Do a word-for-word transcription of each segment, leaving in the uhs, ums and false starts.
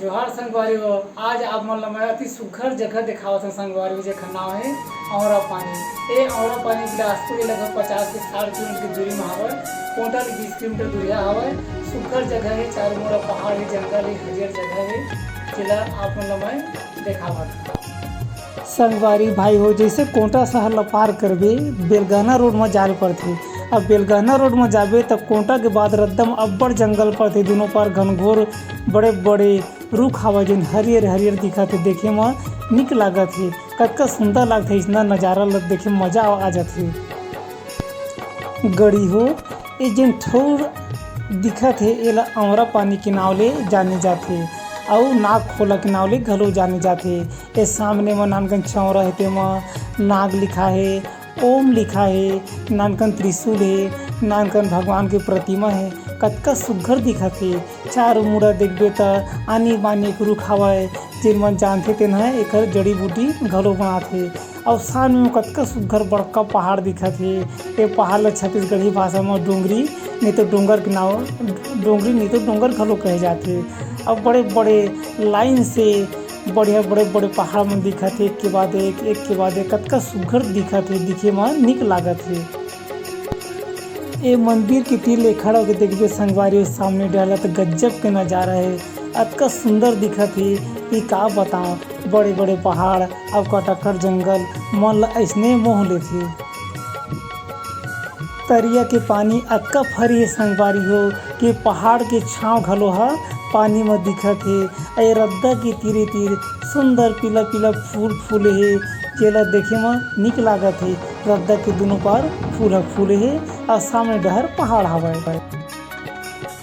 जोहार संगवारी हो, आज आप मन ला मैं अति सुघर जगह देखावत हूँ संगवारी हो, जेखर नाव है औरा पानी। ए औरा पानी बिलासपुर ले लगभग पचास से साठ किलोमीटर की दूरी में हवय। कोंटा ले बीस किलोमीटर दूरिया हवय। सुघर जगह है, चारों मुड़ा पहाड़ है, जंगल है, हरियर जगह है, जेला आप मन ला मैं देखावत हूँ। संगवारी भाई हो, जैसे कोंटा शहर ला पार करबे, बेलगाना रोड म जाए ल पड़थे। अब बेलगाना रोड म जाबे, त कोंटा के बाद रद्दा म अब्बड़ जंगल पड़थे, दोनों पार घनघोर बड़े-बड़े रुख हावय, जेन हरियर-हरियर दिखत हे, देखे म निक लागत हे। कतका सुंदर लागथे, अइसना नजारा ल देखे म मजा आ, आ जाथे। गड़ी हो, ए जेन ठउर दिखत हे, एला औरा पानी के नाव ले जाने जाथे, अउ नाग खोला के नाव ले घलो जाने जाथे। ए सामने म नानकन चौरा हे, तेमा नाग लिखा हे, ओम लिखा हे, नानकन त्रिशूल हे, नानकन भगवान के प्रतिमा हे। कतका सुघर दिखत हे। चारों मुड़ा देखबे त आनी बानी एक रुख हावय, जेन मन जानथे तेन ह एखर जड़ी बूटी घलो बनाथे। अउ सामने म कतका सुघर बड़का पहाड़ दिखत हे। ए पहाड़ ल छत्तीसगढ़ी भाषा म डोंगरी, नहीं तो डोंगर के नाव, डोंगरी नहीं तो डोंगर घलो कहे जाथे। अउ बड़े-बड़े लाइन से बढ़िया बड़े-बड़े पहाड़ मन दिखत हे, एक के बाद एक, एक के बाद एक, कतका सुघर दिखत हे, दिखे म निक लागत हे। ए मंदिर के तीर ले खड़ा होके देखबे संगवारी हो, सामने डहर ला त गजब के नजारा हे। अतका सुंदर दिखत हे कि का बताओं, बड़े-बड़े पहाड़ अउ कटाकट जंगल मन ला अइसने मोह लेथे। तरिया के पानी अतका फरी हे संगवारी हो कि पहाड़ के छांव घलो ह पानी म दिखत हे। ए रद्दा के तीरे तीर सुंदर पीला-पीला फूल फूले हे, जेला देखे म निक लागत हे। रद्दा के दुनों पार फूल ह फूले हे अउ सामने डहर पहाड़ हवय।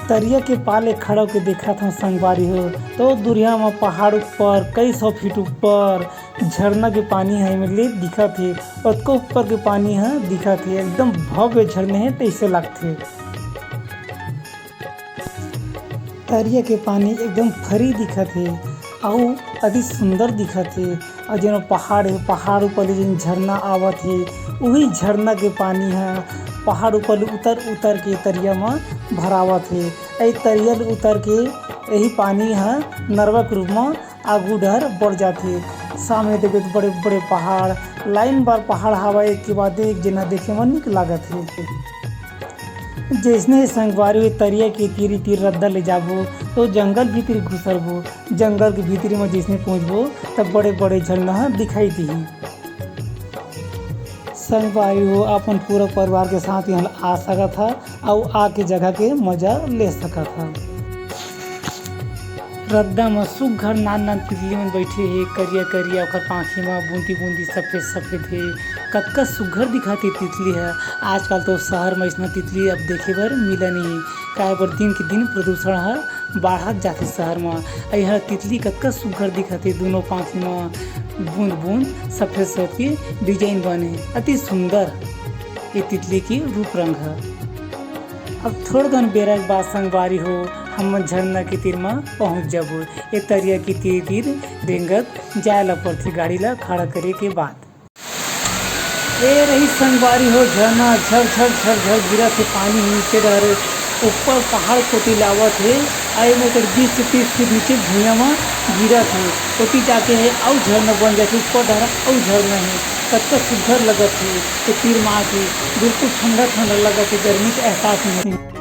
तरिया के पार ले खड़ा होके देखत हंव संगवारी हो, तो दुरिहा म पहाड़ ऊपर कई सौ फीट ऊपर झरना के पानी ह एमेर ले दिखत हे। ओतको ऊपर के पानी ह दिखत हे, एकदम भव्य झरना हे तइसे लागथे। तरिया के पानी एकदम फरी दिखत हे अउ अति सुंदर दिखत हे। अउ जेन पहाड़ हे, पहाड़ ऊपर ले जेन झरना आवत हे, उही झरना के पानी ह पहाड़ ऊपर ले उतर उतर के तरिया म भरावत हे। ए तरिया ले उतर के यही पानी ह नरवा के रूप म आगू डहर बढ़ जाथे। सामने देखबे त बड़े-बड़े पहाड़, लाइन बार पहाड़ हावय, एक के बाद एक, जेन ह देखे म निक लागत हे। जइसने संगवारी हो तरिया के तीरी तीर रद्दा ले जाबो, तो जंगल भीतरी घुसरबो। जंगल के भीतरी म जइसने पहुंचबो, त बड़े-बड़े झरना ह दिखाई दिही। संगवारी हो, अपन पूरा परिवार के साथ इहां ला आ सकत ह अउ आके जगह के मजा ले सकत ह। रद्दा म सुग्घर नान नान तितली मन बइठे हे, करिया करिया ओखर पांखी म बूंदी बूंदी सफेद सफेद हे। कतका सुग्घर दिखत हे तितली ह। आजकल तो शहर म अइसना तितली अब देखे बर मिला नइ हे, काहे बर दिन के दिन प्रदूषण ह बाढ़त जाथे शहर म। अइहा तितली कतका सुग्घर दिखत हे, दूनों पांखी म बूंद बूंद सफेद सफेद के डिजाइन बने, अति सुंदर ये तितली के रूप रंग ह। अब थोड़कन बेरा के बाद संगवारी हो, हमन झरना के तीर म पहुंच जबो। ए तरिया के तीर तीर रेंगत जाय ल पड़थे गाड़ी ल खड़ा करे के बाद। ए रही संगवारी हो झरना, झर झर झर झर गिरत हे पानी ह नीचे डहर, ऊपर पहाड़ कोति ले आवत हे। अउ एमेर बीस से तीस फीट नीचे भुइयां म गिरत हे, ओती जाके हे अउ झरना बन जाथे, ऊपर डहर अउ झरना हे। कतका सुग्घर लगत हे, ए तीर म आके बिल्कुल ठंडा ठंडा लगत हे, गर्मी के एहसास नइ होथे।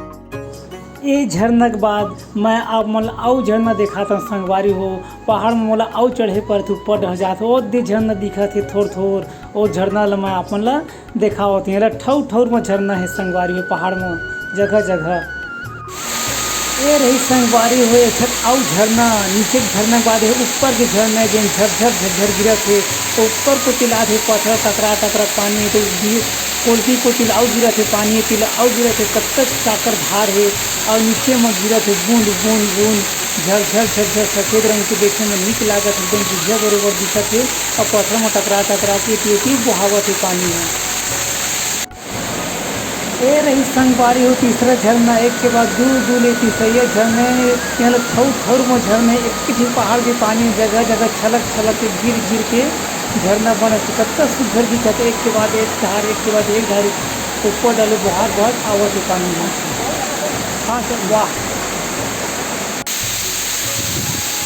ए झरना के बाद मैं आप मन ल अउ झरना देखात हंव संगवारी हो। पहाड़ म मोला अउ चढ़े परथे, ऊपर डहर जात हो, ओ दे झरना दिखत हे थोर थोर, ओ झरना ल मैं आप मन ल देखावत हंव। एला ठउर ठउर म झरना हे संगवारी हो, पहाड़ म जगह जगह। ए रही संगवारी हो, एक ठन अउ झरना, नीचे के झरना के बाद हे ऊपर के झरना, जेन झरझर झरझर गिरत हे, ऊपर कोति ले आत हे पथरा टकरा टकरा पानी, तो गिर-, कोलती कोति ले अउ गिरत हे पानी, एती ले अउ गिरत हे, कतका चाकर धार हे, अउ नीचे म गिरत हे बूंद बूंद बूंद, झरझर झरझर सफेद रंग के देखे म नीक लागत हे, एकदम बुझिया बरोबर दिखत हे, अउ पथरा म टकरा टकरा के एती ओती बोहावत हे पानी ह। ए रही संगवारी हो तीसरा झरना, एक के बाद दू, दू ले तीसरइया झरना हे। इहां ल थउर थउर म झरना हे, एक ही पहाड़ के पानी जगह जगह छलक छलक के गिर गिर के झरना बनत हे। कतका सुघर दिखत हे, एक के बाद एक धार, एक के बाद एक धार ऊपर डहर ले बोहात बोहात आवत हे पानी ह। हां सर, वाह।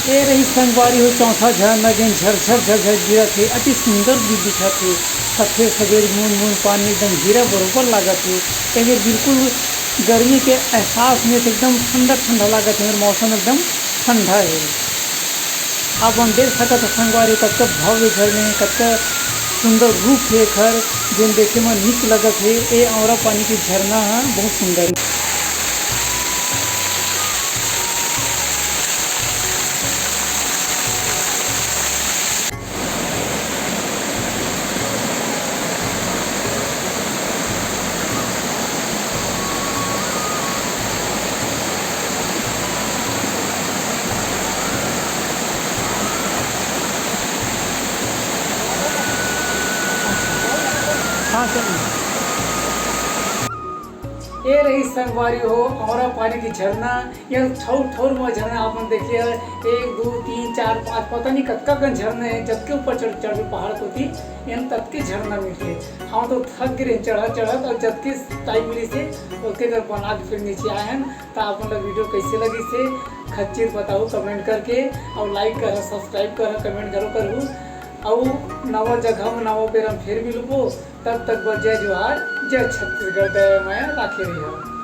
ए रही संगवारी हो, चौथा झरना जेन झरझर झरझर गिरत हे, अति सुंदर भी दिखत हे। सफेद सफेद बूंद बूंद पानी एकदम हीरा बरोबर लागत हे। ए मेर बिल्कुल गर्मी के एहसास नइ हे, एकदम ठंडा ठंडा लागत हे, मौसम एकदम ठंडा हे। आप मन देख सकत हो संगवारी, कतका भव्य झरना हे, कतका सुंदर रूप हे एखर, जेन देखे म नीक लगत हे। ए औरा पानी के झरना ह बहुत सुंदर हे। हाँ, चलिए। ए रही संगवारी हो, औरा पानी के झरना। ये ठौर ठौर म झरना आप मन देखिए, एक, दू, तीन, चार, पाँच, पता नहीं कतका कन झरना हे। जतके ऊपर चढ़, चढ़ पहाड़ कोती, एन ततके झरना मिलथे। हम तो थक गे रहेन चढ़त चढ़त, अउ जतके टाइम मिलिस हे, ओतके कर बना के फिर नीचे आए हन। त आप मन ला वीडियो कैसे लगिस हे, खच्चित बताहू कमेंट करके, अउ लाइक करहा, सब्सक्राइब करहा, कमेंट घलो करहू। अउ नवा जगह म नवा बेरा म फिर मिलबो, तब तक बर जय जोहार, जय छत्तीसगढ़, दया मया राखे रहिहा।